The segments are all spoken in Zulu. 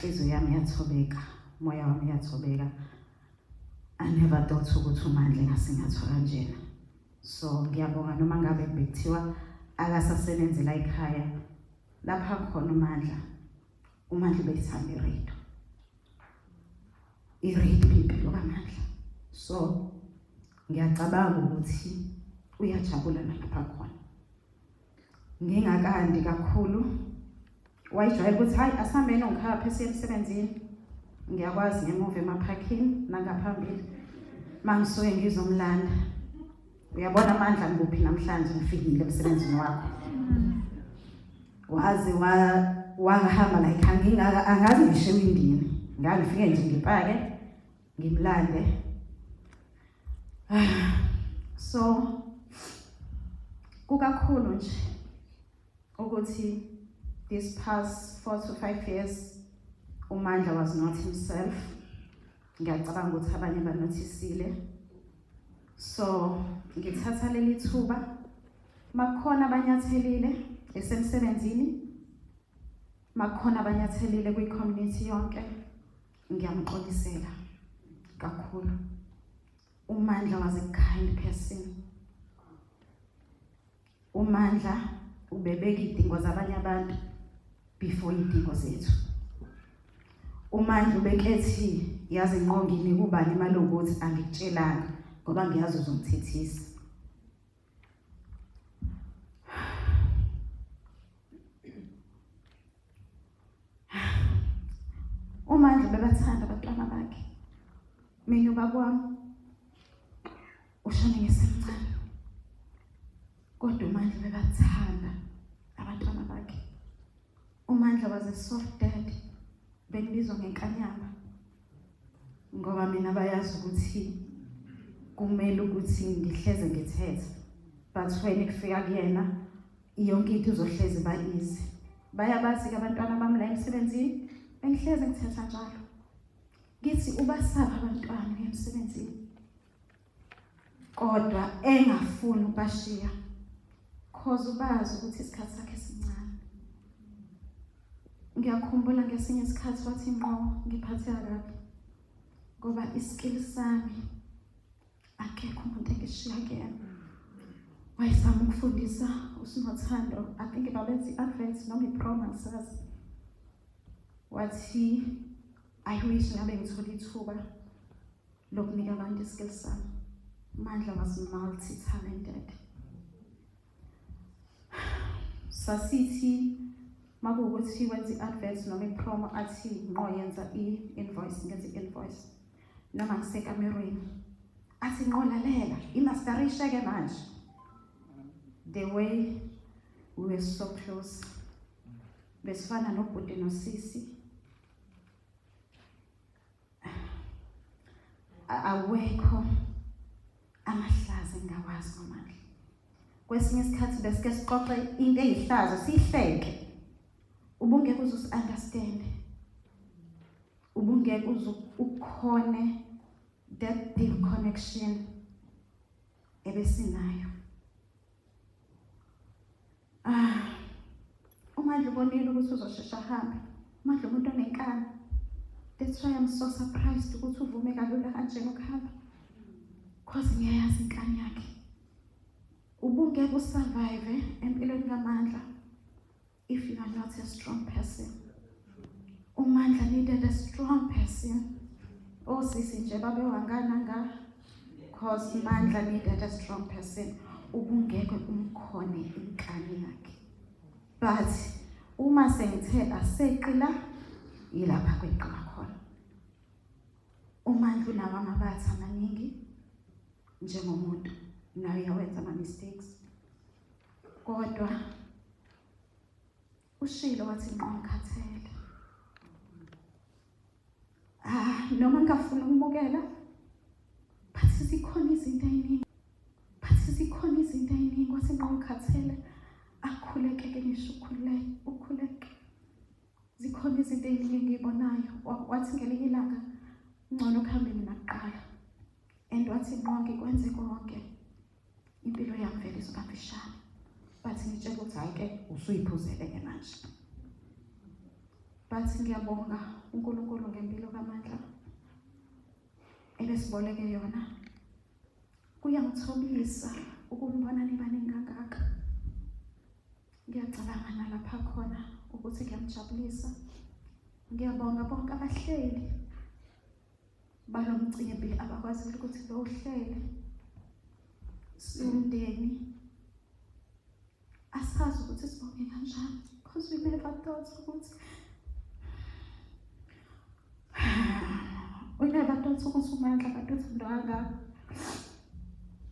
Inhliziyo yami yathobeka, umoya wami uyathobeka. I never thought ukuthi uMandla engasingathwa kanjena. So ngiyabonga noma ngabe bekuthiwa akasasebenzi la ekhaya lapha khona uMandla. UMandla ubeyithanda iradio. Iradio impilo kaMandla. So ngiyacabanga ukuthi uyajabula nalapha khona. Ngingakandi kakhulu wayejwayele ukuthi hayi asihambeni ongikhaphe siye emsebenzini, ngiyakwazi ngemuva emaphakini nangaphambili mangisuke ngizomlanda. Uyabona amandla ngikuphi namhlanje, ngifikile emsebenzini wakho. Waze wahamba like angingaka angazi ngisho ewindini, ngangifike nje ngipake ngimlande. So kukakhulu nje ukuthi this past 4 to 5 years uMandla was not himself. Ngiyacabanga ukuthi abanye banothisile. So ngithatha leli thuba makukhona abanyathelile esemsebenzini, makukhona abanyathelile kwi-community yonke, ngiyamxolisela kakhulu. UMandla was a kind person. UMandla ubebeka idingo zabanye abantu before idingo zethu. UMandla ubekethi yazi inqongini kubani imali ukuthi angikutshelanga ngoba ngiyazi uzongithethisa. UMandla bebathanda abantwana bakhe. Mina ubaba wami ushone ngisemncane, kodwa uMandla bebathanda abantwana bakhe. UMandla was a soft dad, bengibizwa ngenkanyamba ngoba mina bayazi ukuthi kumele ukuthi ngihleze ngithethe, but when kufika kuyena yonke into izohlezi ba easy. Bayabazi ke abantwana bami la emsebenzini, bengihleze ngithetha njalo ngithi ubasaba abantwana emsebenzini, kodwa engafuni ukubashiya cause ubazi ukuthi isikhathi sakhe sincane. Ngiyakhumbula ngesinye isikhathi wathi ngqo ngiphatheka kabi ngoba iskill sami akekho umuntu engishiya kuyena. Wayezama ukufundisa uSinothando, I think babenza i-advert noma i-promo angisazi. Wathi I wish ngabe ngithola ithuba lokunika abantu iskill sami. Mandla was multi-talented. Sasithi makuwukuthi wenza i-advert noma i-promo athi ngqo yenza i-invoice, ngenza i-invoice. Noma ngisekamerweni athi ngqo lalela imasterishe ke manje. The way we were so close, besifana nobhuti nosisi. Awekho amahlazo engawazi ngoMandla. Kwesinye isikhathi besike sixoxe into eyihlazo sihleke, ubungeke uze usi-understand, ubungeke uze ukhone that deep connection ebesinayo. UMandla ubonile ukuthi uzoshesha ahambe. UMandla umuntu onenkani. That's why I'm so surprised ukuthi uvume kalula kanjena ukuhamba, cause ngiyayazi inkani yakhe. Ubungeke usurvive empilweni kaMandla if you are not a strong person. UMandla needed a strong person. Osisi nje babewangana nga, cause Mandla needed a strong person. Ubungeke umkhone inkani yakhe. But uma sengithe aseqila yilapha kweqiwa khona. UMandla unawo amabatha amaningi njengomuntu, naye uyawenza ama mistakes. Kodwa ushilo wathi ngqo ngikhathele. Noma ngingafuni ukumukela, but zikhona izinto eziningi. But zikhona izinto eziningi wathi ngqo ngikhathele. Akhuleke ke ngisho ukhuleke, ukhuleke. Zikhona izinto eziningi engiyibonayo. Wathi ngelinye ilanga ngcono kuhambe mina kuqala. And wathi ngqo ngikwenze konke. Impilo yami vele izoba mfishane. But ngitshela ukuthi hayi ke usuyiphuzele ke manje. But ngiyabonga uNkulunkulu ngempilo kaMandla ebesiboleke yona. Kuyangithobisa ukumbona nibaningi kangaka. Ngiyacabanga nalapha khona ukuthi kuyamjabulisa. Ngiyabonga bonke abahleli balo mcimbi abakwazile ukuthi bawuhlele. Siwumndeni asazi ukuthi sibonge kanjani, because we never thought ukuthi we never thought ukuthi uMandla kade uthando kangaka.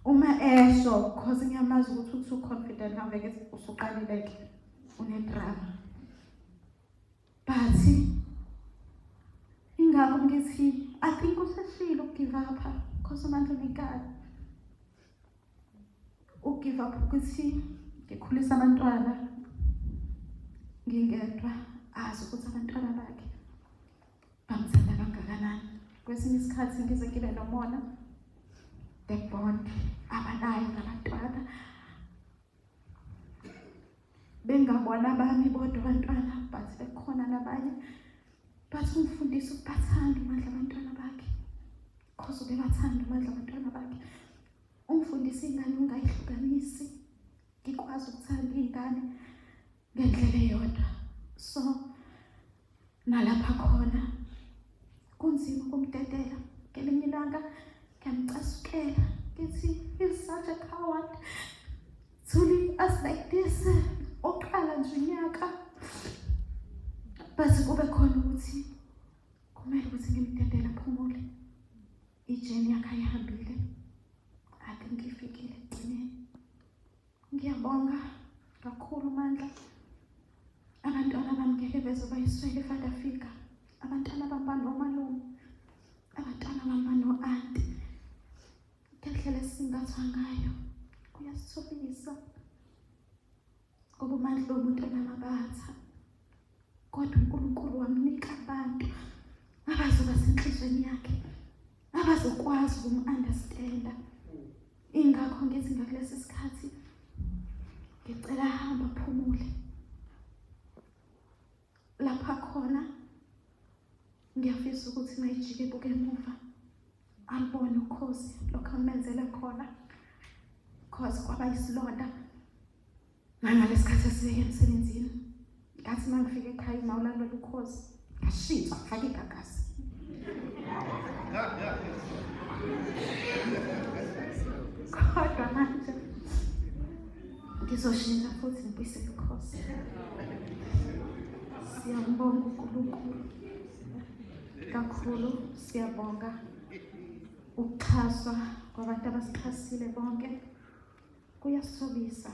Uma esho, cause ngiyamazi ukuthi u-too confident, ngaveke usuqalile-ke une-drama, but ingakho ngithi I think useshilo uku-give up, cause uMandla unenkani. Uku-give up ukuthi ngikhulisa abantwana ngingedwa, azi ukuthi abantwana bakhe bamthanda kangakanani. Kwesinye isikhathi ngize ngibe nomona, the bond abanayo nabantwana, bengabona abami bodwa abantwana, but bekhona nabanye, but ungifundisa ukubathanda uMandla abantwana bakhe, cause ubebathanda uMandla abantwana bakhe. Ungifundisa ingane ungayihlukanisi, ngikwazi ukuthanda iy'ngane ngendlela eyodwa. So nalapha khona kunzima ukumdedela. Ngelinye ilanga ngiyamcasukela, ngithi he's such a coward to leave us like this, oqala nje unyaka, but kube khona ukuthi kumele ukuthi ngimdedele aphumule. I-journey yakhe ayihambile, I think ifikile ekugcineni. Ngiyabonga kakhulu, Mandla. Abantwana bami ngeke beze bayiswele i-father figure. Abantwana bami banomalume, abantwana bami bano-anti. Ngendlela esingathwa ngayo kuyasithobisa, ngoba uMandla umuntu onamabatha, kodwa uNkulunkulu wamnika abantu abazoba senhlizweni yakhe, abazokwazi ukum-understanda. Ingakho ngithi ngakulesi sikhathi ngicela hamba phumule lapha khona. Ngiyafisa ukuthi mayijike ebuke emuva alibone ukhozi lokho amenzele khona, cause kwaba isilonda nangalesikhathi esibeke emsebenzini. Ngathi uma ngifika ekhaya, uma ulalela ukhozi, ngashintsha ngifake igagasi, kodwa manje ngizoshintsha futhi ngibuyisele ukhozi. Siyambonga uNkulunkulu kakhulu. Siyabonga ukuxhaswa kwabantu abasixhasile bonke. Kuyasithobisa,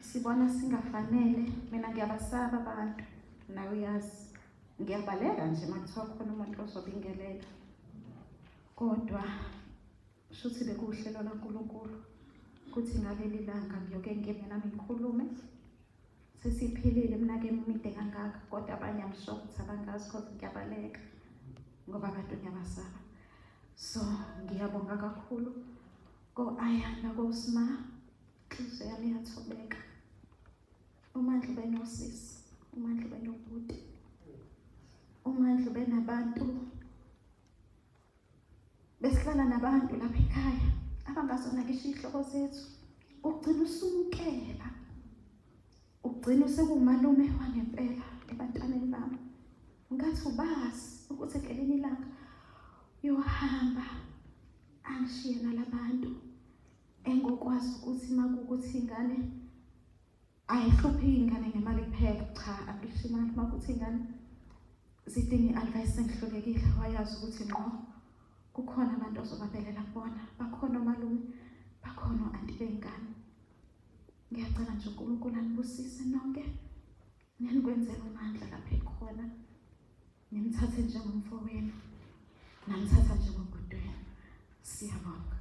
sibona singafanele. Mina ngiyabasaba abantu, nawe uyazi, ngiyabaleka nje uma kuthiwa khona umuntu ozobingelela, kodwa shuthi bekuwuhlelo laNkulunkulu kuthi ngaleli langa ngiyoke ngime nami ngikhulume. Sesiphilile iminyaka emide kangaka, kodwa abanye I'm sure ukuthi abangazi, cause ngiyabaleka ngoba abantu ngiyabasaba. So ngiyabonga kakhulu ko-Ayanda, koSma. Inhliziyo yami iyathobeka. UMandla ubenosisi, uMandla ubenobhuti, uMandla ubenabantu. Besihlala nabantu lapha ekhaya abangazona ngisho iy'hlobo zethu. Ugcina usumukela, ugcina usekuwumalume wangempela ebantwaneni bami. Ngathi ubazi ukuthi ngelinye ilanga uyohamba angishiye nalabantu engokwazi ukuthi makuwukuthi ingane ayihluphi ingane ngemali kuphela. Cha, angisho imali. Uma kuthi ingane zidinga i-advice, sengihlulekile, wayazi ukuthi ngqo kukhona abantu ozobambelela kubona, bakhona omalume, bakhona o-anti bey'ngane. Ngiyacela nje uNkulunkulu anibusise nonke nenikwenzela uMandla lapho ekhona, nimthathe njengomfowenu, namthatha njengobhuti wenu. Siyabonga.